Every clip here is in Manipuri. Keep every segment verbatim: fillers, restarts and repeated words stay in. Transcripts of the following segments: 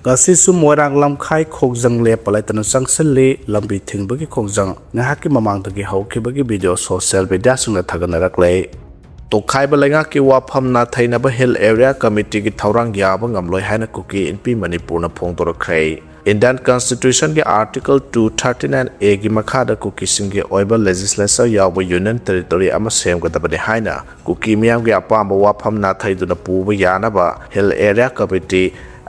ꯉꯁꯤꯁꯨ ꯃꯣꯏꯔꯥꯡ ꯂꯝꯈꯥꯏ ꯈꯣꯡꯖꯪ ꯂꯦꯞꯄ ꯂꯩꯇꯅ ꯆꯪꯁꯤꯜꯂꯤ꯫ ꯂꯝꯕꯤ ꯊꯤꯡꯕꯒꯤ ꯈꯣꯡꯖꯪ ꯉꯥꯏꯍꯥꯛꯀꯤ ꯃꯃꯥꯡꯗꯒꯤ ꯍꯧꯈꯤꯕꯒꯤ ꯚꯤꯗꯤꯑꯣ ꯁꯣꯁꯤꯌꯦꯜ ꯃꯤꯗꯤꯌꯥꯁꯤꯡꯗ ꯊꯥꯒꯠꯅꯔꯛꯂꯦ꯫ ꯇꯣꯈꯥꯏꯕ ꯂꯩꯉꯥꯛꯀꯤ ꯋꯥꯐꯝ ꯅꯥꯊꯩꯅꯕ ꯍꯤꯜ ꯑꯦꯔꯤꯌꯥ ꯀꯃꯤꯇꯤꯒꯤ ꯊꯧꯔꯥꯡ ꯌꯥꯕ ꯉꯝꯂꯣꯏ ꯍꯥꯏꯅ ꯀꯨꯀꯤ ꯏꯟꯄꯤ ꯃꯅꯤꯄꯨꯔꯅ ꯐꯣꯡꯗꯣꯔꯛꯈ꯭ꯔꯦ꯫ ꯏꯟꯗꯤꯌꯟ ꯀꯟꯁꯇꯤꯇ꯭ꯌꯨꯁꯟꯒꯤ ꯑꯥꯔꯇꯤꯀꯜ ꯇꯨ ꯊꯥꯔꯇꯤ ꯅꯥꯏꯟ ꯑꯦꯒꯤ ꯃꯈꯥꯗ ꯀꯨꯀꯤꯁꯤꯡꯒꯤ ꯑꯣꯏꯕ ꯂꯦꯖꯤꯁꯂꯦꯆꯔ ꯌꯥꯎꯕ ꯌꯨꯅꯤꯌꯟ ꯇꯦꯔꯤꯇꯣꯔꯤ ꯑꯃ ꯁꯦꯝꯒꯗꯕꯅꯤ ꯍꯥꯏꯅ ꯀꯨꯀꯤ ꯃꯤꯌꯥꯝꯒꯤ ꯑꯄꯥꯝꯕ ꯋꯥꯐꯝ ꯅꯥꯊꯩꯗꯨꯅ ꯄꯨꯕ ꯌꯥꯅꯕ hill area committee,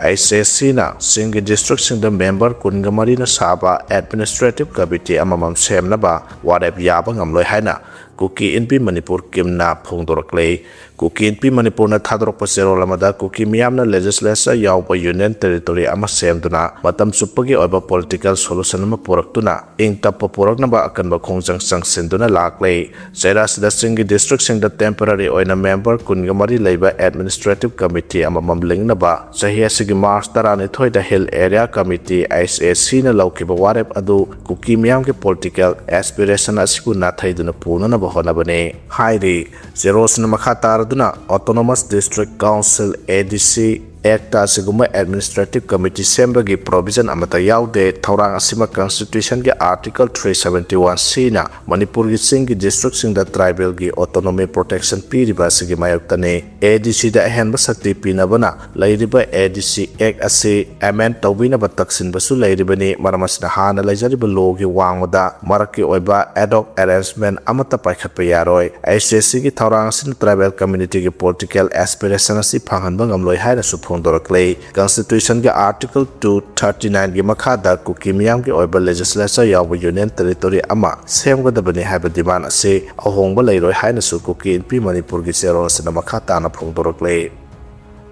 H A ꯁꯤꯅ ꯆꯤꯡꯒꯤ ꯗꯤꯁꯇ꯭ꯔꯤꯛꯁꯤꯡꯗ ꯃꯦꯝꯕꯔ ꯀꯨꯟꯒ ꯃꯔꯤꯅ ꯁꯥꯕ ꯑꯦꯗꯃꯤꯅꯤꯁꯇ꯭ꯔꯦꯇꯤꯚ ꯀꯃꯤꯇꯤ ꯑꯃꯃꯝ ꯁꯦꯝꯅꯕ ꯋꯥꯔꯦꯞ ꯌꯥꯕ ꯉꯝꯂꯣꯏ ꯍꯥꯏꯅ ꯀꯨꯀꯤ ꯏꯟꯄꯤ ꯃꯅꯤꯄꯨꯔ ꯀꯤꯝꯅ ꯐꯣꯡꯗꯣꯔꯛꯂꯦ꯫ ꯀꯨꯀꯤ ꯏꯟꯄꯤ ꯃꯅꯤꯄꯨꯔꯅ ꯊꯥꯗꯣꯔꯛꯄ ꯆꯦꯔꯣꯜ ꯑꯃꯗ ꯀꯨꯀꯤ ꯃꯤꯌꯥꯝꯅ ꯂꯦꯖꯤꯁꯂꯦꯆꯔ ꯌꯥꯎꯕ ꯌꯨꯅꯤꯌꯟ ꯇꯦꯔꯤꯇꯣꯔꯤ ꯑꯃ ꯁꯦꯝꯗꯨꯅ ꯃꯇꯝ ꯆꯨꯞꯄꯒꯤ ꯑꯣꯏꯕ ꯄꯣꯂꯤꯇꯤꯀꯦꯜ ꯁꯣꯂꯨꯁꯟ ꯑꯃ ꯄꯨꯔꯛꯇꯨꯅ ꯏꯪ ꯇꯞꯄ ꯄꯨꯔꯛꯅꯕ ꯑꯀꯟꯕ ꯈꯣꯡꯖꯪ ꯆꯪꯁꯤꯟꯗꯨꯅ ꯂꯥꯛꯂꯦ꯫ ꯆꯩꯔꯥꯁꯤꯗ ꯆꯤꯡꯒꯤ ꯗꯤꯁꯇ꯭ꯔꯤꯛꯁꯤꯡꯗ ꯇꯦꯝꯄꯔꯔꯤ ꯑꯣꯏꯅ ꯃꯦꯝꯕꯔ ꯀꯨꯟꯒ ꯃꯔꯤ ꯂꯩꯕ ꯑꯦꯗꯃꯤꯅꯤꯁꯇ꯭ꯔꯦꯇꯤꯚ ꯀꯃꯤꯇꯤ ꯑꯃꯃꯝ ꯂꯤꯡꯅꯕ ꯆꯍꯤ ꯑꯁꯤꯒꯤ ꯃꯥꯔꯆ ꯇꯔꯥꯅꯤꯊꯣꯏꯗ hill area committee, H A ꯁꯤꯅ ꯂꯧꯈꯤꯕ ꯋꯥꯔꯦꯞ ꯑꯗꯨ ꯀꯨꯀꯤ ꯃꯤꯌꯥꯝꯒꯤ ꯄꯣꯂꯤꯇꯤꯀꯦꯜ ꯑꯦꯁꯄꯤꯔꯦꯁꯟ ꯑꯁꯤꯕꯨ ꯅꯥꯊꯩꯗꯨꯅ ꯄꯨꯅꯅꯕ ꯍꯣꯠꯅꯕꯅꯤ ꯍꯥꯏꯔꯤ꯫ ꯆꯦꯔꯣꯜꯁꯤꯅ ꯃꯈꯥ ꯇꯥꯔꯗꯨꯅ ꯑꯣꯇꯣꯅꯣꯃꯁ ꯗꯤꯁꯇ꯭ꯔꯤꯛ ꯀꯥꯎꯟꯁꯤꯜ, ꯑꯦ ꯗꯤ ꯁꯤ, ꯑꯦꯛꯇ ꯑꯁꯤꯒꯨꯝꯕ ꯑꯦꯗꯃꯤꯅꯤꯁꯇ꯭ꯔꯦꯇꯤꯚ ꯀꯃꯤꯇꯤ ꯁꯦꯝꯕꯒꯤ ꯄ꯭ꯔꯣꯚꯤꯖꯟ ꯑꯃꯠꯇ ꯌꯥꯎꯗꯦ꯫ ꯊꯧꯔꯥꯡ ꯑꯁꯤꯃꯛ ꯀꯟꯁꯇꯤꯇ꯭ꯌꯨꯁꯟꯒꯤ ꯑꯥꯔꯇꯤꯀꯜ ꯊ꯭ꯔꯤ ꯁꯚꯦꯟꯇꯤ ꯋꯥꯟ ꯁꯤꯅ ꯃꯅꯤꯄꯨꯔꯒꯤ ꯆꯤꯡꯒꯤ ꯗꯤꯁꯇ꯭ꯔꯤꯛꯁꯤꯡꯗ ꯇ꯭ꯔꯥꯏꯕꯦꯜꯒꯤ ꯑꯣꯇꯣꯅꯣꯃꯤ ꯄ꯭ꯔꯣꯇꯦꯛꯁꯟ ꯄꯤꯔꯤꯕ ꯑꯁꯤꯒꯤ ꯃꯥꯌꯣꯛꯇꯅꯤ꯫ ꯑꯦ ꯗꯤ ꯁꯤꯗ ꯑꯍꯦꯟꯕ ꯁꯛꯇꯤ ꯄꯤꯅꯕꯅ ꯂꯩꯔꯤꯕ ꯑꯦ ꯗꯤ ꯁꯤ ꯑꯦꯛ ꯑꯁꯤ ꯑꯦꯃꯦꯟ ꯇꯧꯕꯤꯅꯕ ꯇꯛꯁꯤꯟꯕꯁꯨ ꯂꯩꯔꯤꯕꯅꯤ꯫ ꯃꯔꯝ ꯑꯁꯤꯅ ꯍꯥꯟꯅ ꯂꯩꯖꯔꯤꯕ ꯂꯣꯒꯤ ꯋꯥꯡꯃꯗ ꯃꯔꯛꯀꯤ ꯑꯣꯏꯕ ꯑꯦꯗꯣꯛ ꯑꯦꯔꯦꯟꯖꯃꯦꯟ ꯑꯃꯠꯇ ꯄꯥꯏꯈꯠꯄ ꯌꯥꯔꯣꯏ꯫ ꯑꯩꯆ ꯑꯦ ꯁꯤꯒꯤ ꯊꯧꯔꯥꯡ ꯑꯁꯤꯅ ꯇ꯭ꯔꯥꯏꯕꯦꯜ ꯀꯝꯃ꯭ꯌꯨꯅꯤꯇꯤꯒꯤ ꯄꯣꯂꯤꯇꯤꯀꯦꯜ ꯑꯦꯁꯄꯤꯔꯦꯁꯟ ꯑꯁꯤ ꯐꯪꯍꯟꯕ ꯉꯝꯂꯣꯏ ꯍꯥꯏꯅꯁꯨ ꯐꯣꯡꯗꯣꯔꯛꯂꯤ꯫ ꯀꯟꯁꯇꯤꯇ꯭ꯌꯨꯁꯟꯒꯤ ꯑꯥꯔꯇꯤꯀꯜ ꯇꯨ ꯊꯥꯔꯇꯤ ꯅꯥꯏꯟꯒꯤ ꯃꯈꯥꯗ ꯀꯨꯀꯤ ꯃꯤꯌꯥꯝꯒꯤ ꯑꯣꯏꯕ ꯂꯦꯖꯤꯁꯂꯦꯆꯔ ꯌꯥꯎꯕ ꯌꯨꯅꯤꯌꯟ ꯇꯦꯔꯤꯇꯣꯔꯤ ꯑꯃ ꯁꯦꯝꯒꯗꯕꯅꯤ ꯍꯥꯏꯕ ꯗꯤꯃꯥꯟ ꯑꯁꯤ ꯑꯍꯣꯡꯕ ꯂꯩꯔꯣꯏ ꯍꯥꯏꯅꯁꯨ ꯀꯨꯀꯤ ꯏꯟꯄꯤ ꯃꯅꯤꯄꯨꯔꯒꯤ ꯆꯦꯔꯣꯜ ꯑꯁꯤꯅ ꯃꯈꯥ ꯇꯥꯅ ꯐꯣꯡꯗꯣꯔꯛꯂꯤ꯫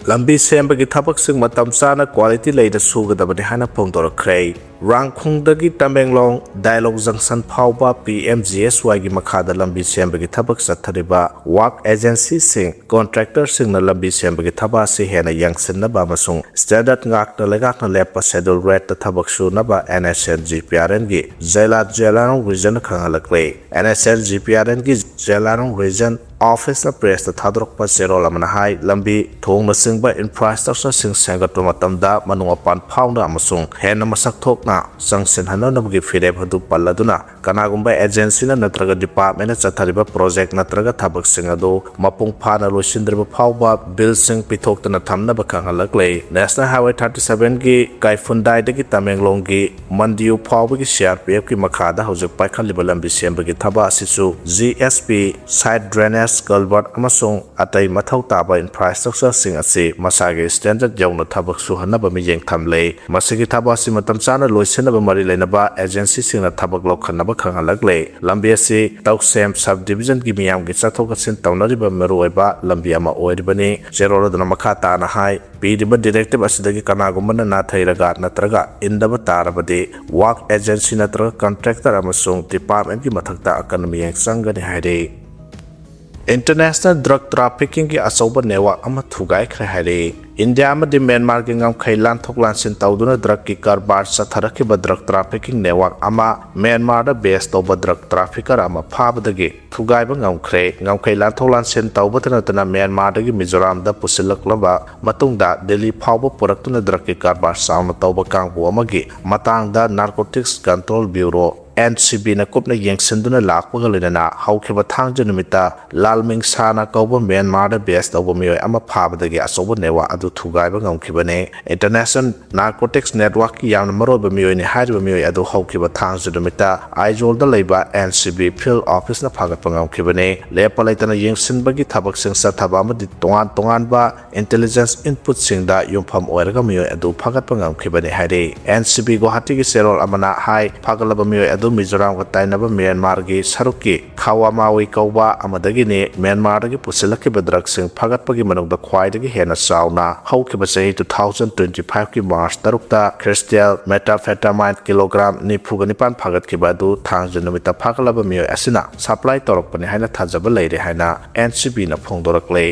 ꯂꯝꯕꯤ ꯁꯦꯝꯕꯒꯤ ꯊꯕꯛꯁꯤꯡ ꯃꯇꯝ ꯆꯥꯅ ꯀ꯭ꯋꯥꯂꯤꯇꯤ ꯂꯩꯅ ꯁꯨꯒꯗꯕꯅꯤ ꯍꯥꯏꯅ ꯐꯣꯡꯗꯣꯔꯛꯈ꯭ꯔꯦ꯫ ꯔꯥꯡꯈꯣꯡꯗꯒꯤ ꯇꯃꯦꯡꯂꯣꯡ ꯗꯥꯏꯂꯣꯛ ꯖꯪꯁꯟ ꯐꯥꯎꯕ ꯄꯤ ꯑꯦꯝ ꯖꯤ ꯑꯦꯁ ꯋꯥꯏꯒꯤ ꯃꯈꯥꯗ ꯂꯝꯕꯤ ꯁꯦꯝꯕꯒꯤ ꯊꯕꯛ ꯆꯠꯊꯔꯤꯕ ꯋꯥꯔꯛ ꯑꯦꯖꯦꯟꯁꯤꯁꯤꯡ, ꯀꯣꯟꯇ꯭ꯔꯦꯛꯇꯔꯁꯤꯡꯅ ꯂꯝꯕꯤ ꯁꯦꯝꯕꯒꯤ ꯊꯕꯛ ꯑꯁꯤ ꯍꯦꯟꯅ ꯌꯦꯡꯁꯤꯟꯅꯕ ꯑꯃꯁꯨꯡ ꯁ꯭ꯇꯦꯟꯗꯔꯗ ꯉꯥꯛꯅ ꯂꯩꯉꯥꯛꯅ ꯂꯦꯞꯄ ꯁꯦꯗ꯭ꯌꯨꯜ ꯔꯦꯠꯇ ꯊꯕꯛ ꯁꯨꯅꯕ N S N G P R ꯑꯦꯟꯒꯤ ꯖꯦꯂꯥ ꯖꯦꯂꯥꯔꯣꯡ ꯔꯤꯖꯟꯅ ꯈꯪꯍꯜꯂꯛꯂꯦ꯫ N S N G P R ꯑꯦꯟꯒꯤ ꯖꯦꯂꯥꯔꯣꯡ ꯔꯤꯖꯟ ꯑꯣꯐꯤꯁꯅ ꯄ꯭ꯔꯦꯁꯇ ꯊꯥꯗꯣꯔꯛꯄ ꯆꯦꯔꯣꯜ ꯑꯃꯅ ꯍꯥꯏ, ꯂꯝꯕꯤ ꯊꯣꯡꯅꯆꯤꯡꯕ ꯏꯟꯐ꯭ꯔꯥꯁ꯭ꯇ꯭ꯔꯛꯆꯔꯁꯤꯡ ꯁꯦꯝꯒꯠꯄ ꯃꯇꯝꯗ ꯃꯅꯨꯡ ꯃꯄꯥꯟ ꯐꯥꯎꯅ ꯑꯃꯁꯨꯡ ꯍꯦꯟꯅ ꯃꯁꯛ ꯊꯣꯛꯅ ꯆꯪꯁꯤꯟꯍꯟꯅꯕꯒꯤ ꯐꯤꯔꯦꯞ ꯑꯗꯨ ꯄꯜꯂꯗꯨꯅ, ꯀꯅꯥꯒꯨꯝꯕ ꯑꯦꯖꯦꯟꯁꯤꯅ ꯅꯠꯇ꯭ꯔꯒ ꯗꯤꯄꯥꯔꯠꯃꯦꯟꯅ ꯆꯠꯊꯔꯤꯕ ꯄ꯭ꯔꯣꯖꯦꯛ ꯅꯠꯇ꯭ꯔꯒ ꯊꯕꯛꯁꯤꯡ ꯑꯗꯨ ꯃꯄꯨꯡ ꯐꯥꯅ ꯂꯣꯏꯁꯤꯟꯗ꯭ꯔꯤꯕ ꯐꯥꯎꯕ ꯕꯤꯜꯁꯤꯡ ꯄꯤꯊꯣꯛꯇꯅ ꯊꯝꯅꯕ ꯈꯪꯍꯜꯂꯛꯂꯦ꯫ ꯅꯦꯁꯅꯦꯜ ꯍꯥꯏꯋꯦ ꯊꯥꯔꯇꯤ ꯁꯚꯦꯟꯒꯤ ꯀꯥꯏꯐꯨꯟꯗꯥꯏꯗꯒꯤ ꯇꯃꯦꯡꯂꯣꯡꯒꯤ ꯃꯟꯗꯤꯌꯨ ꯐꯥꯎꯕꯒꯤ ꯁꯤ ꯑꯥꯔ ꯄꯤ ꯑꯦꯐꯀꯤ ꯃꯈꯥꯗ ꯍꯧꯖꯤꯛ ꯄꯥꯏꯈꯠꯂꯤꯕ ꯂꯝꯕꯤ ꯁꯦꯝꯕꯒꯤ ꯊꯕꯛ ꯑꯁꯤꯁꯨ G S P, side drainage, culvert ꯑꯃꯁꯨꯡ ꯑꯇꯩ ꯃꯊꯧ ꯇꯥꯕ ꯏꯟꯐ꯭ꯔꯥꯁ꯭ꯇ꯭ꯔꯛꯆꯔꯁꯤꯡ ꯑꯁꯤ ꯃꯁꯥꯒꯤ ꯁ꯭ꯇꯦꯟꯗꯔꯗ ꯌꯧꯅ ꯊꯕꯛ ꯁꯨꯍꯟꯅꯕ ꯃꯤꯠꯌꯦꯡ ꯊꯝꯂꯦ꯫ ꯃꯁꯤꯒꯤ ꯊꯕꯛ ꯑꯁꯤ ꯃꯇꯝ ꯆꯥꯅ ꯂꯣꯏꯁꯤꯟꯅꯕ ꯃꯔꯤ ꯂꯩꯅꯕ ꯑꯦꯖꯦꯟꯁꯤꯁꯤꯡꯅ ꯊꯕꯛ ꯂꯧꯈꯠꯅꯕ ꯈꯪꯍꯜꯂꯛꯂꯦ꯫ ꯂꯝꯕꯤ ꯑꯁꯤ ꯇꯧꯁꯦꯝ ꯁꯕ ꯗꯤꯕꯤꯖꯟꯒꯤ ꯃꯤꯌꯥꯝꯒꯤ ꯆꯠꯊꯣꯛ ꯆꯠꯁꯤꯟ ꯇꯧꯅꯔꯤꯕ ꯃꯔꯨꯑꯣꯏꯕ ꯂꯝꯕꯤ ꯑꯃ ꯑꯣꯏꯔꯤꯕꯅꯤ꯫ ꯆꯦꯔꯣꯜ ꯑꯗꯨꯅ ꯃꯈꯥ ꯇꯥꯅ ꯍꯥꯏ, ꯄꯤꯔꯤꯕ ꯗꯤꯔꯦꯛꯇꯤꯚ ꯑꯁꯤꯗꯒꯤ ꯀꯅꯥꯒꯨꯝꯕꯅ ꯅꯥꯊꯩꯔꯒ ꯅꯠꯇ꯭ꯔꯒ ꯏꯟꯗꯕ ꯇꯥꯔꯕꯗꯤ ꯋꯥꯔꯛ ꯑꯦꯖꯦꯟꯁꯤ ꯅꯠꯇ꯭ꯔꯒ ꯀꯟꯇ꯭ꯔꯦꯛꯇꯔ ꯑꯃꯁꯨꯡ ꯗꯤꯄꯥꯔꯠꯃꯦꯟꯒꯤ ꯃꯊꯛꯇ ꯑꯀꯟꯕ ꯃꯤꯠꯌꯦꯡ ꯆꯪꯒꯅꯤ ꯍꯥꯏꯔꯤ꯫ ꯏꯟꯇꯔꯅꯦꯁꯅꯦꯜ ꯗ꯭ꯔꯒ ꯇ꯭ꯔꯥꯐꯤꯀꯤꯡꯒꯤ ꯑꯆꯧꯕ ꯅꯦꯠꯋꯥꯔꯛ ꯑꯃ ꯊꯨꯒꯥꯏꯈ꯭ꯔꯦ ꯍꯥꯏꯔꯤ꯫ ꯏꯟꯗꯤꯌꯥ ꯑꯃꯗꯤ ꯃ꯭ꯌꯥꯟꯃꯥꯔꯒꯤ ꯉꯝꯈꯩ ꯂꯥꯟꯊꯣꯛ ꯂꯥꯟꯁꯤꯟ ꯇꯧꯗꯨꯅ ꯗ꯭ꯔꯒꯀꯤ ꯀꯔꯕꯥꯔ ꯆꯠꯊꯔꯛꯈꯤꯕ ꯗ꯭ꯔꯒ ꯇ꯭ꯔꯥꯐꯤꯀꯤꯡ ꯅꯦꯠꯋꯥꯔꯛ ꯑꯃ ꯃ꯭ꯌꯥꯟꯃꯥꯔꯗ ꯕꯦꯁ ꯇꯧꯕ ꯗ꯭ꯔꯒ ꯇ꯭ꯔꯥꯐꯤꯀꯔ ꯑꯃ ꯐꯥꯕꯗꯒꯤ ꯊꯨꯒꯥꯏꯕ ꯉꯝꯈ꯭ꯔꯦ꯫ ꯉꯝꯈꯩ ꯂꯥꯟꯊꯣꯛ ꯂꯥꯟꯁꯤꯟ ꯇꯧꯕꯇ ꯅꯠꯇꯅ ꯃ꯭ꯌꯥꯟꯃꯥꯔꯗꯒꯤ ꯃꯤꯖꯣꯔꯥꯝꯗ ꯄꯨꯁꯤꯜꯂꯛꯂꯕ ꯃꯇꯨꯡꯗ ꯗꯤꯜꯂꯤ ꯐꯥꯎꯕ ꯄꯨꯔꯛꯇꯨꯅ ꯗ꯭ꯔꯒꯀꯤ ꯀꯔꯕꯥꯔ ꯆꯥꯎꯅ ꯇꯧꯕ ꯀꯥꯡꯕꯨ ꯑꯃꯒꯤ ꯃꯇꯥꯡꯗ narcotics control bureau, N C ꯕꯤꯅ ꯀꯨꯞꯅ ꯌꯦꯡꯁꯤꯟꯗꯨꯅ ꯂꯥꯛꯄꯒ ꯂꯣꯏꯅꯅ ꯍꯧꯈꯤꯕ ꯊꯥꯡꯖ ꯅꯨꯃꯤꯠꯇ ꯂꯥꯜꯃꯤꯡꯁꯥꯅ ꯀꯧꯕ ꯃ꯭ꯌꯥꯟꯃꯥꯔꯗ ꯕꯦꯁ ꯇꯧꯕ ꯃꯤꯑꯣꯏ ꯑꯃ ꯐꯥꯕꯗꯒꯤ ꯑꯆꯧꯕ ꯅꯦꯠꯋꯥꯔꯛ ꯑꯗꯨ ꯊꯨꯒꯥꯏꯕ ꯉꯝꯈꯤꯕꯅꯤ꯫ ꯏꯟꯇꯔꯅꯦꯁꯅꯦꯜ ꯅꯥꯔꯀꯣꯇꯤꯛꯁ ꯅꯦꯠꯋꯥꯔꯛꯀꯤ ꯌꯥꯝꯅ ꯃꯔꯨꯑꯣꯏꯕ ꯃꯤꯑꯣꯏꯅꯤ ꯍꯥꯏꯔꯤꯕ ꯃꯤꯑꯣꯏ ꯑꯗꯨ ꯍꯧꯈꯤꯕ ꯊꯥꯡꯖ ꯅꯨꯃꯤꯠꯇ ꯑꯥꯏꯖꯣꯜꯗ ꯂꯩꯕ ꯑꯦꯟ ꯁꯤ ꯕꯤ ꯐꯤꯜꯗ ꯑꯣꯐꯤꯁꯅ ꯐꯥꯒꯠꯄ ꯉꯝꯈꯤꯕꯅꯤ꯫ ꯂꯦꯞꯄ ꯂꯩꯇꯅ ꯌꯦꯡꯁꯤꯟꯕꯒꯤ ꯊꯕꯛꯁꯤꯡ ꯆꯠꯊꯕ ꯑꯃꯗꯤ ꯇꯣꯉꯥꯟ ꯇꯣꯉꯥꯟꯕ ꯏꯟꯇꯦꯂꯤꯖꯦꯟꯁ ꯏꯟꯄꯨꯠꯁꯤꯡꯗ ꯌꯨꯝꯐꯝ ꯑꯣꯏꯔꯒ ꯃꯤꯑꯣꯏ ꯑꯗꯨ ꯐꯥꯒꯠꯄ ꯉꯝꯈꯤꯕꯅꯤ ꯍꯥꯏꯔꯤ꯫ ꯑꯦꯟ ꯁꯤ ꯕꯤ ꯒꯨꯋꯥꯍꯥꯇꯤꯒꯤ ꯆꯦꯔꯣꯜ ꯑꯃꯅ ꯍꯥꯏ, ꯐꯥꯒꯠꯂꯕ ꯃꯤꯑꯣꯏ ꯑꯗꯨ ꯑꯗꯨ ꯃꯤꯖꯣꯔꯥꯝꯒ ꯇꯥꯏꯅꯕ ꯃ꯭ꯌꯥꯟꯃꯥꯔꯒꯤ ꯁꯔꯨꯛꯀꯤ ꯈꯥꯋꯥꯃꯥꯋꯤ ꯀꯧꯕ ꯑꯃꯗꯒꯤꯅꯤ꯫ ꯃ꯭ꯌꯥꯟꯃꯥꯔꯗꯒꯤ ꯄꯨꯁꯤꯜꯂꯛꯈꯤꯕ ꯗ꯭ꯔꯒꯁꯤꯡ ꯐꯥꯒꯠꯄꯒꯤ ꯃꯅꯨꯡꯗ ꯈ꯭ꯋꯥꯏꯗꯒꯤ ꯍꯦꯟꯅ ꯆꯥꯎꯅ ꯍꯧꯈꯤꯕ ꯆꯍꯤ two thousand twenty five ꯀꯤ ꯃꯥꯔꯆ ꯇꯔꯨꯛꯇ ꯈ꯭ꯔꯤꯁꯇꯦꯜ ꯃꯦꯇꯥꯐꯦꯇꯥꯃꯥꯏꯟ ꯀꯤꯂꯣꯒ꯭ꯔꯥꯝ ꯅꯤꯐꯨꯒ ꯅꯤꯄꯥꯟ ꯐꯥꯒꯠꯈꯤꯕ ꯑꯗꯨ ꯊꯥꯡꯖ ꯅꯨꯃꯤꯠꯇ ꯐꯥꯒꯠꯂꯕ ꯃꯤꯑꯣꯏ ꯑꯁꯤꯅ ꯁꯄ꯭ꯂꯥꯏ ꯇꯧꯔꯛꯄꯅꯤ ꯍꯥꯏꯅ ꯊꯥꯖꯕ ꯂꯩꯔꯦ ꯍꯥꯏꯅ ꯑꯦꯟ ꯁꯤ ꯕꯤꯅ ꯐꯣꯡꯗꯣꯔꯛꯂꯦ꯫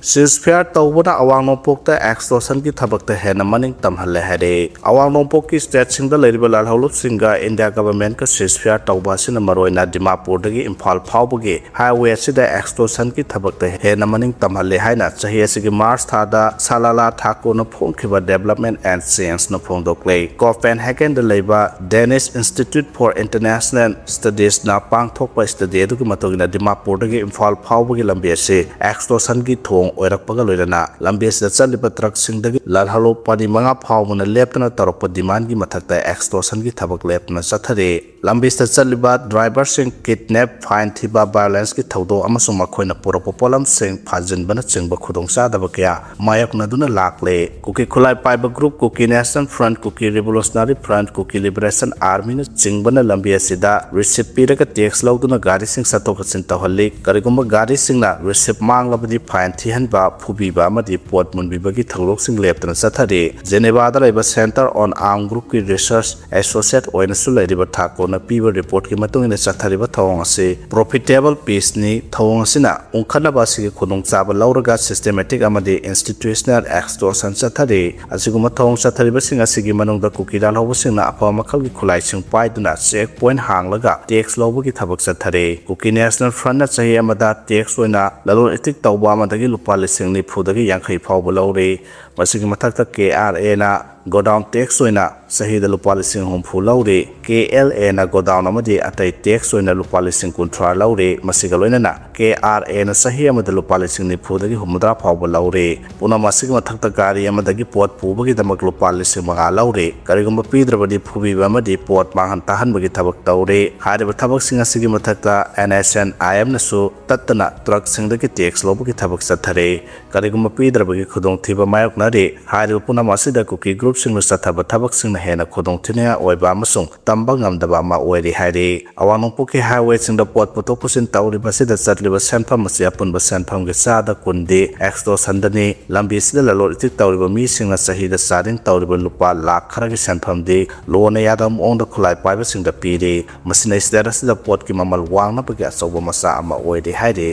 ꯁꯤꯖꯐꯤꯌꯥꯔ ꯇꯧꯕꯅ ꯑꯋꯥꯡ ꯅꯣꯡꯄꯣꯛꯇ ꯑꯦꯛꯁꯇꯣꯔꯁꯟꯒꯤ ꯊꯕꯛꯇ ꯍꯦꯟꯅ ꯃꯅꯤꯡ ꯇꯝꯍꯜꯂꯦ ꯍꯥꯏꯔꯦ꯫ ꯑꯋꯥꯡ ꯅꯣꯡꯄꯣꯛꯀꯤ ꯁ꯭ꯇꯦꯠꯁꯤꯡꯗ ꯂꯩꯔꯤꯕ ꯂꯥꯜꯍꯧꯂꯨꯞꯁꯤꯡꯒ ꯏꯟꯗꯤꯌꯥ ꯒꯚꯔꯟꯃꯦꯟꯠꯀ ꯁꯤꯖꯐꯤꯌꯥꯔ ꯇꯧꯕ ꯑꯁꯤꯅ ꯃꯔꯨꯑꯣꯏꯅ ꯗꯤꯃꯥꯄꯨꯔꯗꯒꯤ ꯏꯝꯐꯥꯜ ꯐꯥꯎꯕꯒꯤ ꯍꯥꯏꯋꯦ ꯑꯁꯤꯗ ꯑꯦꯛꯁꯇꯣꯔꯁꯟꯒꯤ ꯊꯕꯛꯇ ꯍꯦꯟꯅ ꯃꯅꯤꯡ ꯇꯝꯍꯜꯂꯦ ꯍꯥꯏꯅ ꯆꯍꯤ ꯑꯁꯤꯒꯤ ꯃꯥꯔꯆ ꯊꯥꯗ ꯁꯂꯥꯂꯥ ꯊꯥꯀꯣꯅ ꯐꯣꯡꯈꯤꯕ Development and Changeꯅ ꯐꯣꯡꯗꯣꯛꯂꯦ꯫ ꯀꯣꯄꯦꯟꯍꯦꯒꯟꯗ ꯂꯩꯕ Danish Institute for International Studiesꯅ ꯄꯥꯡꯊꯣꯛꯄ ꯁ꯭ꯇꯗꯤ ꯑꯗꯨꯒꯤ ꯃꯇꯨꯡ ꯏꯟꯅ ꯗꯤꯃꯥꯄꯨꯔꯗꯒꯤ ꯏꯝꯐꯥꯜ ꯐꯥꯎꯕꯒꯤ ꯂꯝꯕꯤ ꯑꯁꯤ ꯑꯦꯛꯁꯇꯣꯔꯁꯟꯒꯤ ꯊꯣꯡ ꯑꯣꯏꯔꯛꯄꯒ ꯂꯣꯏꯅꯅ ꯂꯝꯕꯤ ꯑꯁꯤꯗ ꯆꯠꯂꯤꯕ ꯇ꯭ꯔꯛꯁꯤꯡꯗꯒꯤ ꯂꯥꯜꯍꯧꯂꯨꯞ ꯄꯥꯅꯤ ꯃꯉꯥ ꯐꯥꯎꯕꯅ ꯂꯦꯞꯇꯅ ꯇꯧꯔꯛꯄ ꯗꯤꯃꯥꯟꯒꯤ ꯃꯊꯛꯇ ꯑꯦꯛꯁꯇꯣꯔꯁꯟꯒꯤ ꯊꯕꯛ ꯂꯦꯞꯇꯅ ꯆꯠꯊꯔꯤ꯫ ꯂꯝꯕꯤꯁꯤꯗ ꯆꯠꯂꯤꯕ ꯗ꯭ꯔꯥꯏꯚꯔꯁꯤꯡ ꯀꯤꯗꯅꯦꯞ, ꯐꯥꯏꯟ ꯊꯤꯕ, ꯚꯥꯏꯑꯣꯂꯦꯟꯁꯀꯤ ꯊꯧꯗꯣꯛ ꯑꯃꯁꯨꯡ ꯃꯈꯣꯏꯅ ꯄꯨꯔꯛꯄ ꯄꯣꯠꯂꯝꯁꯤꯡ ꯐꯥꯖꯤꯟꯕꯅꯆꯤꯡꯕ ꯈꯨꯗꯣꯡꯆꯥꯗꯕ ꯀꯌꯥ ꯃꯥꯌꯣꯛꯅꯗꯨꯅ ꯂꯥꯛꯂꯦ꯫ ꯀꯨꯀꯤ ꯈꯨꯠꯂꯥꯏ ꯄꯥꯏꯕ ꯒ꯭ꯔꯨꯞ ꯀꯨꯀꯤ ꯅꯦꯁꯅꯦꯜ ꯐ꯭ꯔꯟꯠ, ꯀꯨꯀꯤ ꯔꯤꯚꯣꯂꯨꯁꯅꯔꯤ ꯐ꯭ꯔꯟꯠ, ꯀꯨꯀꯤ ꯂꯤꯕꯔꯦꯁꯟ ꯑꯥꯔꯃꯤꯅꯆꯤꯡꯕꯅ ꯂꯝꯕꯤ ꯑꯁꯤꯗ ꯔꯤꯁꯤꯞ ꯄꯤꯔꯒ ꯇꯦꯛꯁ ꯂꯧꯗꯨꯅ ꯒꯥꯔꯤꯁꯤꯡ ꯆꯠꯊꯣꯛ ꯆꯠꯁꯤꯟ ꯇꯧꯍꯜꯂꯤ꯫ ꯀꯔꯤꯒꯨꯝꯕ ꯒꯥꯔꯤꯁꯤꯡꯅ ꯔꯤꯁꯤꯞ ꯃꯥꯡꯂꯕꯗꯤ ꯐꯥꯏꯟ ꯊꯤꯍꯟꯕ, ꯐꯨꯕꯤꯕ ꯑꯃꯗꯤ ꯄꯣꯠ ꯃꯨꯟꯕꯤꯕꯒꯤ ꯊꯧꯗꯣꯛꯁꯤꯡ ꯂꯦꯞꯇꯅ ꯆꯠꯊꯔꯤ꯫ ꯖꯦꯅꯦꯚꯥꯗ ꯂꯩꯕ Centre on Armed Groupꯀꯤ ꯔꯤꯁꯔꯆ ꯑꯦꯁꯣꯁꯤꯌꯦꯠ ꯑꯣꯏꯅꯁꯨ ꯂꯩꯔꯤꯕ ꯊꯥꯀꯣꯅ ꯄꯤꯕ ꯔꯤꯄꯣꯔꯠꯀꯤ ꯃꯇꯨꯡ ꯏꯟꯅ ꯆꯠꯊꯔꯤꯕ ꯊꯧꯑꯣꯡ ꯑꯁꯤ profitable peaceꯅꯤ꯫ ꯊꯧꯑꯣꯡ ꯑꯁꯤꯅ ꯎꯪꯈꯠꯅꯕ ꯑꯁꯤꯒꯤ ꯈꯨꯗꯣꯡꯆꯥꯕ ꯂꯧꯔꯒ systematic ꯑꯃꯗꯤ institutional extortion ꯆꯠꯊꯔꯤ꯫ ꯑꯁꯤꯒꯨꯝꯕ ꯊꯧꯑꯣꯡ ꯆꯠꯊꯔꯤꯕꯁꯤꯡ ꯑꯁꯤꯒꯤ ꯃꯅꯨꯡꯗ ꯀꯨꯀꯤ ꯂꯥꯜꯍꯧꯕꯁꯤꯡꯅ ꯑꯐꯕ ꯃꯈꯜꯒꯤ ꯈꯨꯠꯂꯥꯏꯁꯤꯡ ꯄꯥꯏꯗꯨꯅ check point ꯍꯥꯡꯂꯒ ꯇꯦꯛꯁ ꯂꯧꯕꯒꯤ ꯊꯕꯛ ꯆꯠꯊꯔꯤ꯫ ꯀꯨꯀꯤ ꯅꯦꯁꯅꯦꯜ ꯐ꯭ꯔꯟꯠꯅ ꯆꯍꯤ ꯑꯃꯗ ꯇꯦꯛꯁ ꯑꯣꯏꯅ ꯂꯂꯣꯟ ꯏꯇꯤꯛ ꯇꯧꯕ ꯑꯃꯗꯒꯤ ꯂꯨꯄꯥ ꯂꯤꯁꯤꯡ ꯅꯤꯐꯨꯗꯒꯤ ꯌꯥꯡꯈꯩ ꯐꯥꯎꯕ ꯂꯧꯔꯤ꯫ ꯃꯁꯤꯒꯤ ꯃꯊꯛꯇ ꯀꯦ ꯑꯥꯔ ꯑꯦꯅ ꯒꯣꯗꯥꯎꯟ ꯇꯦꯛꯁ ꯑꯣꯏꯅ ꯆꯍꯤꯗ ꯂꯨꯄꯥ ꯂꯤꯁꯤꯡ ꯍꯨꯝꯐꯨ ꯂꯧꯔꯤ꯫ ꯀꯦ ꯑꯦꯜ ꯑꯦꯅ ꯒꯣꯗꯥꯎꯟ ꯑꯃꯗꯤ ꯑꯇꯩ ꯇꯦꯛꯁ ꯑꯣꯏꯅ ꯂꯨꯄꯥ ꯂꯤꯁꯤꯡ ꯀꯨꯟꯊ꯭ꯔꯥ ꯂꯧꯔꯤ꯫ ꯃꯁꯤꯒ ꯂꯣꯏꯅꯅ ꯀꯦ ꯑꯥꯔ ꯑꯦꯅ ꯆꯍꯤ ꯑꯃꯗ ꯂꯨꯄꯥ ꯂꯤꯁꯤꯡ ꯅꯤꯐꯨꯗꯒꯤ ꯍꯨꯝꯐꯨꯇꯔꯥ ꯐꯥꯎꯕ ꯂꯧꯔꯤ꯫ ꯄꯨꯝꯅꯃꯛ ꯑꯁꯤꯒꯤ ꯃꯊꯛꯇ ꯒꯥꯔꯤ ꯑꯃꯗꯒꯤ ꯄꯣꯠ ꯄꯨꯕꯒꯤꯗꯃꯛ ꯂꯨꯄꯥ ꯂꯤꯁꯤꯡ ꯃꯉꯥ ꯂꯧꯔꯤ꯫ ꯀꯔꯤꯒꯨꯝꯕ ꯄꯤꯗ꯭ꯔꯕꯗꯤ ꯐꯨꯕꯤꯕ ꯑꯃꯗꯤ ꯄꯣꯠ ꯃꯥꯡꯍꯟ ꯇꯥꯍꯟꯕꯒꯤ ꯊꯕꯛ ꯇꯧꯔꯤ꯫ ꯍꯥꯏꯔꯤꯕ ꯊꯕꯛꯁꯤꯡ ꯑꯁꯤꯒꯤ ꯃꯊꯛꯇ ꯑꯦꯟ ꯑꯦꯁ ꯑꯦꯟ ꯑꯥꯏ ꯑꯦꯝꯅꯁꯨ ꯇꯠꯇꯅ ꯇ꯭ꯔꯛꯁꯤꯡꯗꯒꯤ ꯇꯦꯛꯁ ꯂꯧꯕꯒꯤ ꯊꯕꯛ ꯆꯠꯊꯔꯤ꯫ ꯀꯔꯤꯒꯨꯝꯕ ꯄꯤꯗ꯭ꯔꯕꯒꯤ ꯈꯨꯗꯣꯡꯊꯤꯕ ꯃꯥꯌꯣꯛꯅꯔꯤ꯫ ꯍꯥꯏꯔꯤꯕ ꯄꯨꯝꯅꯃꯛ ꯑꯁꯤꯗ ꯀꯨꯀꯤ ꯒ꯭ꯔꯨꯞ ꯁꯤꯡꯅ ꯆꯠꯊꯕ ꯊꯕꯛꯁꯤꯡꯅ ꯍꯦꯟꯅ ꯈꯨꯗꯣꯡꯊꯤꯅꯤꯡꯉꯥꯏ ꯑꯣꯏꯕ ꯑꯃꯁꯨꯡ ꯇꯝꯕ ꯉꯝꯗꯕ ꯑꯃ ꯑꯣꯏꯔꯤ ꯍꯥꯏꯔꯤ꯫ ꯑꯋꯥꯡ ꯅꯣꯡꯄꯣꯛꯀꯤ ꯍꯥꯏꯋꯦꯁꯤꯡꯗ ꯄꯣꯠ ꯄꯨꯊꯣꯛ ꯄꯨꯁꯤꯟ ꯇꯧꯔꯤꯕ ꯑꯁꯤꯗ ꯆꯠꯂꯤꯕ ꯁꯦꯟꯐꯝ ꯑꯁꯤ ꯑꯄꯨꯟꯕ ꯁꯦꯟꯐꯝꯒꯤ ꯆꯥꯗ ꯀꯨꯟꯗꯤ ꯑꯦꯛꯁꯇꯣꯔꯁꯟꯗꯅꯤ꯫ ꯂꯝꯕꯤ ꯑꯁꯤꯗ ꯂꯂꯣꯟ ꯏꯇꯤꯛ ꯇꯧꯔꯤꯕ ꯃꯤꯁꯤꯡꯅ ꯆꯍꯤꯗ ꯆꯥꯗꯤꯡ ꯇꯧꯔꯤꯕ ꯂꯨꯄꯥ ꯂꯥꯈ ꯈꯔꯒꯤ ꯁꯦꯟꯐꯝꯗꯤ ꯂꯣꯟꯅ ꯌꯥꯗꯕ ꯃꯑꯣꯡꯗ ꯈꯨꯠꯂꯥꯏ ꯄꯥꯏꯕꯁꯤꯡꯗ ꯄꯤꯔꯤ꯫ ꯃꯁꯤꯅ ꯁ꯭ꯇꯦꯠ ꯑꯁꯤꯗ ꯄꯣꯠꯀꯤ ꯃꯃꯜ ꯋꯥꯡꯅꯕꯒꯤ ꯑꯆꯧꯕ ꯃꯆꯥꯛ ꯑꯃ ꯑꯣꯏꯔꯤ ꯍꯥꯏꯔꯤ꯫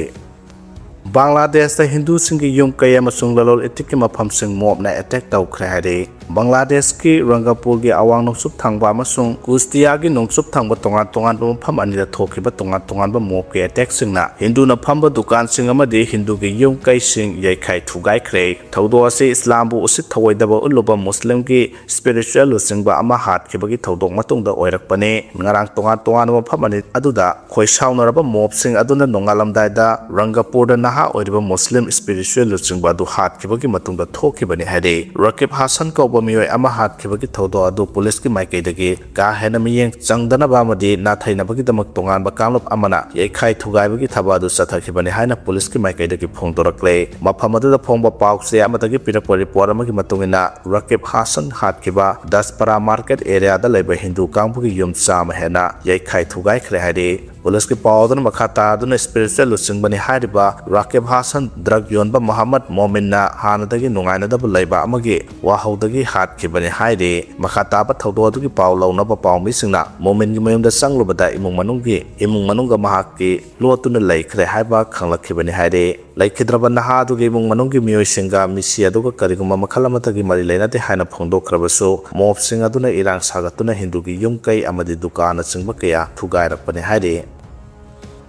ꯕꯪꯒ꯭ꯂꯥꯗꯦꯁꯇ ꯍꯤꯟꯗꯨꯁꯤꯡꯒꯤ ꯌꯨꯝ ꯀꯩ ꯑꯃꯁꯨꯡ ꯂꯂꯣꯟ ꯏꯇꯤꯛꯀꯤ ꯃꯐꯝꯁꯤꯡ ꯃꯣꯞꯅ ꯑꯦꯇꯦꯛ ꯇꯧꯈ꯭ꯔꯦ ꯍꯥꯏꯔꯤ꯫ ꯕꯪꯒ꯭ꯂꯥꯗꯦꯁꯀꯤ ꯔꯪꯒꯄꯨꯔꯒꯤ ꯑꯋꯥꯡ ꯅꯣꯡꯆꯨꯞ ꯊꯪꯕ ꯑꯃꯁꯨꯡ ꯀꯨꯁꯇꯤꯌꯥꯒꯤ ꯅꯣꯡꯆꯨꯞ ꯊꯪꯕ ꯇꯣꯉꯥꯟ ꯇꯣꯉꯥꯟꯕ ꯃꯐꯝ ꯑꯅꯤꯗ ꯊꯣꯛꯈꯤꯕ ꯇꯣꯉꯥꯟ ꯇꯣꯉꯥꯟꯕ ꯃꯣꯞꯀꯤ ꯑꯦꯇꯦꯛꯁꯤꯡꯅ ꯍꯤꯟꯗꯨꯅ ꯐꯝꯕ ꯗꯨꯀꯥꯟꯁꯤꯡ ꯑꯃꯗꯤ ꯍꯤꯟꯗꯨꯒꯤ ꯌꯨꯝ ꯀꯩꯁꯤꯡ ꯌꯩꯈꯥꯏ ꯊꯨꯒꯥꯏꯈ꯭ꯔꯦ꯫ ꯊꯧꯗꯣꯛ ꯑꯁꯤ ꯏꯁꯂꯥꯝꯕꯨ ꯎꯁꯤꯠ ꯊꯑꯣꯏꯗꯕ ꯎꯠꯂꯨꯕ ꯃꯨꯁꯂꯤꯝꯒꯤ ꯁ꯭ꯄꯤꯔꯤꯆꯨꯋꯦꯜ ꯂꯨꯆꯤꯡꯕ ꯑꯃ ꯍꯥꯠꯈꯤꯕꯒꯤ ꯊꯧꯗꯣꯛ ꯃꯇꯨꯡꯗ ꯑꯣꯏꯔꯛꯄꯅꯤ꯫ ꯉꯔꯥꯡ ꯇꯣꯉꯥꯟ ꯇꯣꯉꯥꯟꯕ ꯃꯐꯝ ꯑꯅꯤ ꯑꯗꯨꯗ ꯈꯣꯏ ꯁꯥꯎꯅꯔꯕ ꯃꯣꯞꯁꯤꯡ ꯑꯗꯨꯅ ꯅꯣꯡꯉꯥꯜꯂꯝꯗꯥꯏꯗ ꯔꯪꯒꯄꯨꯔꯗ ꯅꯍꯥ ꯑꯣꯏꯔꯤꯕ ꯃꯨꯁꯂꯤꯝ ꯁ꯭ꯄꯤꯔꯤꯆꯨꯋꯦꯜ ꯂꯨꯆꯤꯡꯕ ꯑꯗꯨ ꯍꯥꯠꯈꯤꯕꯒꯤ ꯃꯇꯨꯡꯗ ꯊꯣꯛꯈꯤꯕꯅꯤ ꯍꯥꯏꯔꯤ꯫ ꯔꯀꯤꯕ ꯍꯥꯁꯟ ꯀꯧꯕ ꯃꯤꯑꯣꯏ ꯑꯃ ꯍꯥꯠꯈꯤꯕꯒꯤ ꯊꯧꯗꯣꯛ ꯑꯗꯨ ꯄꯨꯂꯤꯁꯀꯤ ꯃꯥꯏꯀꯩꯗꯒꯤ ꯀꯥ ꯍꯦꯟꯅ ꯃꯤꯠꯌꯦꯡ ꯆꯪꯗꯅꯕ ꯑꯃꯗꯤ ꯅꯥꯊꯩꯅꯕꯒꯤꯗꯃꯛ ꯇꯣꯉꯥꯟꯕ ꯀꯥꯡꯂꯨꯞ ꯑꯃꯅ ꯌꯩꯈꯥꯏ ꯊꯨꯒꯥꯏꯕꯒꯤ ꯊꯕꯛ ꯑꯗꯨ ꯆꯠꯊꯈꯤꯕꯅꯤ ꯍꯥꯏꯅ ꯄꯨꯂꯤꯁꯀꯤ ꯃꯥꯏꯀꯩꯗꯒꯤ ꯐꯣꯡꯗꯣꯔꯛꯂꯦ꯫ ꯃꯐꯝ ꯑꯗꯨꯗ ꯐꯣꯡꯕ ꯄꯥꯎ ꯆꯦ ꯑꯃꯗꯒꯤ ꯄꯤꯔꯛꯄ ꯔꯤꯄꯣꯔꯠ ꯑꯃꯒꯤ ꯃꯇꯨꯡ ꯏꯟꯅ, ꯔꯀꯤꯕ ꯍꯥꯁꯟ ꯍꯥꯠꯈꯤꯕ ꯗꯁꯄꯔꯥ ꯃꯥꯔꯀꯦꯠ ꯑꯦꯔꯤꯌꯥꯗ ꯂꯩꯕ ꯍꯤꯟꯗꯨ ꯀꯥꯡꯕꯨꯒꯤ ꯌꯨꯝ ꯆꯥꯝꯃ ꯍꯦꯟꯅ ꯌꯩꯈꯥꯏ ꯊꯨꯒꯥꯏꯈ꯭ꯔꯦ ꯍꯥꯏꯔꯤ꯫ ꯄꯨꯂꯤꯁꯀꯤ ꯄꯥꯎ ꯑꯗꯨꯅ ꯃꯈꯥ ꯇꯥꯗꯨꯅ ꯁ꯭ꯄꯤꯔꯤꯆꯨꯋꯦꯜ ꯂꯨꯆꯤꯡꯕꯅꯤ ꯍꯥꯏꯔꯤꯕ ꯔꯥꯀꯤꯕ ꯍꯥꯁꯟ ꯗ꯭ꯔꯒ ꯌꯣꯟꯕ ꯃꯣꯍꯝꯃꯗ ꯃꯣꯃꯤꯟꯅ ꯍꯥꯟꯅꯗꯒꯤ ꯅꯨꯡꯉꯥꯏꯅꯗꯕ ꯂꯩꯕ ꯑꯃꯒꯤ ꯋꯥꯍꯧꯗꯒꯤ ꯍꯥꯠꯈꯤꯕꯅꯤ ꯍꯥꯏꯔꯤ꯫ ꯃꯈꯥ ꯇꯥꯕ ꯊꯧꯗꯣꯛ ꯑꯗꯨꯒꯤ ꯄꯥꯎ ꯂꯧꯅꯕ ꯄꯥꯎꯃꯤꯁꯤꯡꯅ ꯃꯣꯃꯤꯟꯒꯤ ꯃꯌꯨꯝꯗ ꯆꯪꯂꯨꯕꯗ ꯏꯃꯨꯡ ꯃꯅꯨꯡꯒꯤ, ꯏꯃꯨꯡ ꯃꯅꯨꯡꯒ ꯃꯍꯥꯛꯀꯤ ꯂꯣꯠꯇꯨꯅ ꯂꯩꯈ꯭ꯔꯦ ꯍꯥꯏꯕ ꯈꯪꯂꯛꯈꯤꯕꯅꯤ ꯍꯥꯏꯔꯤ꯫ ꯂꯩꯈꯤꯗ꯭ꯔꯕ ꯅꯍꯥ ꯑꯗꯨꯒꯤ ꯏꯃꯨꯡ ꯃꯅꯨꯡꯒꯤ ꯃꯤꯑꯣꯏꯁꯤꯡꯒ ꯃꯤꯁꯤ ꯑꯗꯨꯒ ꯀꯔꯤꯒꯨꯝꯕ ꯃꯈꯜ ꯑꯃꯠꯇꯒꯤ ꯃꯔꯤ ꯂꯩꯅꯗꯦ ꯍꯥꯏꯅ ꯐꯣꯡꯗꯣꯛꯈ꯭ꯔꯕꯁꯨ, ꯃꯣꯞꯁꯤꯡ ꯑꯗꯨꯅ ꯏꯔꯥꯡ ꯁꯥꯒꯠꯇꯨꯅ ꯍꯤꯟꯗꯨꯒꯤ ꯌꯨꯝ ꯀꯩ ꯑꯃꯗꯤ ꯗꯨꯀꯥꯟꯅꯆꯤꯡꯕ ꯀꯌꯥ ꯊꯨꯒꯥꯏꯔꯛꯄꯅꯤ ꯍꯥꯏꯔꯤ꯫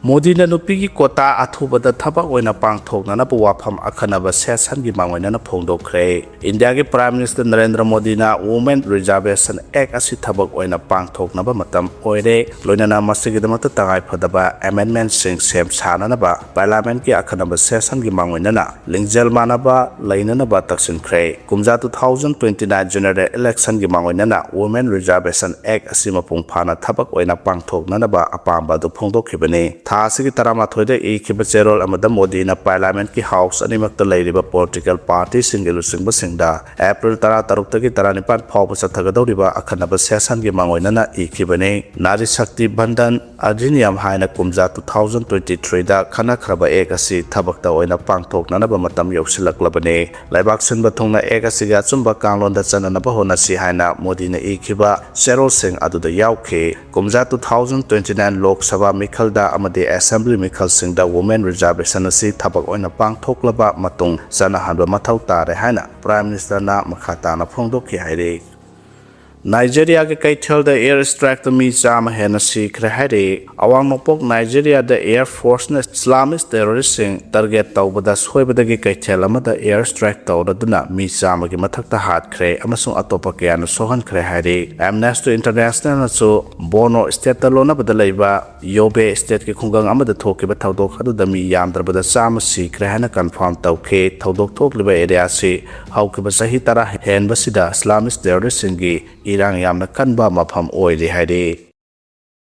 ꯃꯣꯗꯤꯅ ꯅꯨꯄꯤꯒꯤ ꯀꯣꯇꯥ ꯑꯊꯨꯕꯗ ꯊꯕꯛ ꯑꯣꯏꯅ ꯄꯥꯡꯊꯣꯛꯅꯅꯕ ꯋꯥꯐꯝ ꯑꯈꯟꯅꯕ ꯁꯦꯁꯟꯒꯤ ꯃꯥꯡꯑꯣꯏꯅꯅ ꯐꯣꯡꯗꯣꯛꯈ꯭ꯔꯦ꯫ ꯏꯟꯗꯤꯌꯥꯒꯤ ꯄ꯭ꯔꯥꯏꯝ ꯃꯤꯅꯤꯁꯇꯔ ꯅꯔꯦꯟꯗ꯭ꯔ ꯃꯣꯗꯤꯅ Women Reservation Act ꯑꯁꯤ ꯊꯕꯛ ꯑꯣꯏꯅ ꯄꯥꯡꯊꯣꯛꯅꯕ ꯃꯇꯝ ꯑꯣꯏꯔꯦ, ꯂꯣꯏꯅꯅ ꯃꯁꯤꯒꯤꯗꯃꯛꯇ ꯇꯉꯥꯏꯐꯗꯕ ꯑꯦꯃꯦꯟꯗꯃꯦꯟꯠꯁꯤꯡ ꯁꯦꯝ ꯁꯥꯅꯅꯕ ꯄꯥꯔꯂꯤꯌꯥꯃꯦꯟꯠꯀꯤ ꯑꯈꯟꯅꯕ ꯁꯦꯁꯟꯒꯤ ꯃꯥꯡꯑꯣꯏꯅꯅ ꯂꯤꯡꯖꯦꯜ ꯃꯥꯟꯅꯕ ꯂꯩꯅꯅꯕ ꯇꯛꯁꯤꯟꯈ꯭ꯔꯦ꯫ ꯀꯨꯝꯖꯥ two thousand twenty nine general election ꯒꯤ ꯃꯥꯡꯑꯣꯏꯅꯅ Women Reservation Act ꯑꯁꯤ ꯃꯄꯨꯡ ꯐꯥꯅ ꯊꯕꯛ ꯑꯣꯏꯅ ꯄꯥꯡꯊꯣꯛꯅꯅꯕ ꯑꯄꯥꯝꯕ ꯑꯗꯨ ꯐꯣꯡꯗꯣꯛꯈꯤꯕꯅꯤ꯫ ꯊꯥ ꯊꯥꯁꯤꯒꯤ ꯇꯔꯥꯃꯥꯊꯣꯏꯗ ꯏꯈꯤꯕ ꯆꯦꯔꯣꯜ ꯑꯃꯗ ꯃꯣꯗꯤꯅ Parliamentꯀꯤ House ꯑꯅꯤꯃꯛꯇ ꯂꯩꯔꯤꯕ political partyꯁꯤꯡꯒꯤ ꯂꯨꯆꯤꯡꯕꯁꯤꯡꯗ April ꯇꯔꯥꯇꯔꯨꯛꯇꯒꯤ ꯇꯔꯥꯅꯤꯄꯥꯟ ꯐꯥꯎꯕ ꯆꯠꯊꯒꯗꯧꯔꯤꯕ ꯑꯈꯟꯅꯕ sessionꯒꯤ ꯃꯥꯡꯑꯣꯏꯅꯅ ꯏꯈꯤꯕꯅꯤ꯫ Nari Shakti Vandan Adhiniyam ꯍꯥꯏꯅ ꯀꯨꯝꯖꯥ two thousand twenty threeꯗ ꯈꯟꯅꯈ꯭ꯔꯕ Act ꯑꯁꯤ ꯊꯕꯛꯇ ꯑꯣꯏꯅ ꯄꯥꯡꯊꯣꯛꯅꯅꯕ ꯃꯇꯝ ꯌꯧꯁꯤꯜꯂꯛꯂꯕꯅꯤ꯫ ꯂꯩꯕꯥꯛ ꯁꯤꯟꯕ ꯊꯨꯡꯅ Act ꯑꯁꯤꯒꯤ ꯑꯆꯨꯝꯕ ꯀꯥꯡꯂꯣꯟꯗ ꯆꯠꯅꯅꯕ ꯍꯣꯠꯅꯁꯤ ꯍꯥꯏꯅ ꯃꯣꯗꯤꯅ ꯏꯈꯤꯕ ꯆꯦꯔꯣꯜꯁꯤꯡ ꯑꯗꯨꯗ ꯌꯥꯎꯈꯤ꯫ ꯀꯨꯝꯖꯥ two thousand twenty nine Lok Sabha ꯃꯤꯈꯜꯗ ꯑꯃꯗꯤ Assembly ꯃꯤꯈꯜꯁꯤꯡꯗ Women Reservation ꯑꯁꯤ ꯊꯕꯛ ꯑꯣꯏꯅ ꯄꯥꯡꯊꯣꯛꯂꯕ ꯃꯇꯨꯡ ꯆꯠꯅꯍꯟꯕ ꯃꯊꯧ ꯇꯥꯔꯦ ꯍꯥꯏꯅ Prime Ministerꯅ ꯃꯈꯥ ꯇꯥꯅ ꯐꯣꯡꯗꯣꯛꯈꯤ ꯍꯥꯏꯔꯤ꯫ Nigeriaꯒꯤ ꯀꯩꯊꯦꯜꯗ air strikeꯇ ꯃꯤ ꯆꯥꯝꯃ ꯍꯦꯟꯅ ꯁꯤꯈ꯭ꯔꯦ ꯍꯥꯏꯔꯤ꯫ ꯑꯋꯥꯡ ꯅꯣꯡꯄꯣꯛ Nigeriaꯗ Air Forceꯅ Islamist terroristꯁꯤꯡ target ꯇꯧꯕꯗ ꯁꯣꯏꯕꯗꯒꯤ ꯀꯩꯊꯦꯜ ꯑꯃꯗ air strike ꯇꯧꯔꯗꯨꯅ ꯃꯤ ꯆꯥꯝꯃꯒꯤ ꯃꯊꯛꯇ ꯍꯥꯠꯈ꯭ꯔꯦ ꯑꯃꯁꯨꯡ ꯑꯇꯣꯞꯄ ꯀꯌꯥꯅ ꯁꯣꯛꯍꯟꯈ꯭ꯔꯦ ꯍꯥꯏꯔꯤ꯫ Amnesty Internationalꯅꯁꯨ Borno stateꯇ ꯂꯣꯟꯅꯕꯗ ꯂꯩꯕ Yobe stateꯀꯤ ꯈꯨꯡꯒꯪ ꯑꯃꯗ ꯊꯣꯛꯈꯤꯕ ꯊꯧꯗꯣꯛ ꯑꯗꯨꯗ ꯃꯤ ꯌꯥꯝꯗ꯭ꯔꯕꯗ ꯆꯥꯝꯃ ꯁꯤꯈ꯭ꯔꯦ ꯍꯥꯏꯅ confirm ꯇꯧꯈꯤ꯫ ꯊꯧꯗꯣꯛ ꯊꯣꯛꯂꯤꯕ areaꯁꯤ ꯍꯧꯈꯤꯕ ꯆꯍꯤ ꯇꯔꯥ ꯍꯦꯟꯕꯁꯤꯗ Islamist terroristꯁꯤꯡꯒꯤ ꯏꯔꯥꯡ ꯌꯥꯝꯅ ꯀꯟꯕ ꯃꯐꯝ ꯑꯣꯏꯔꯤ ꯍꯥꯏꯔꯤ꯫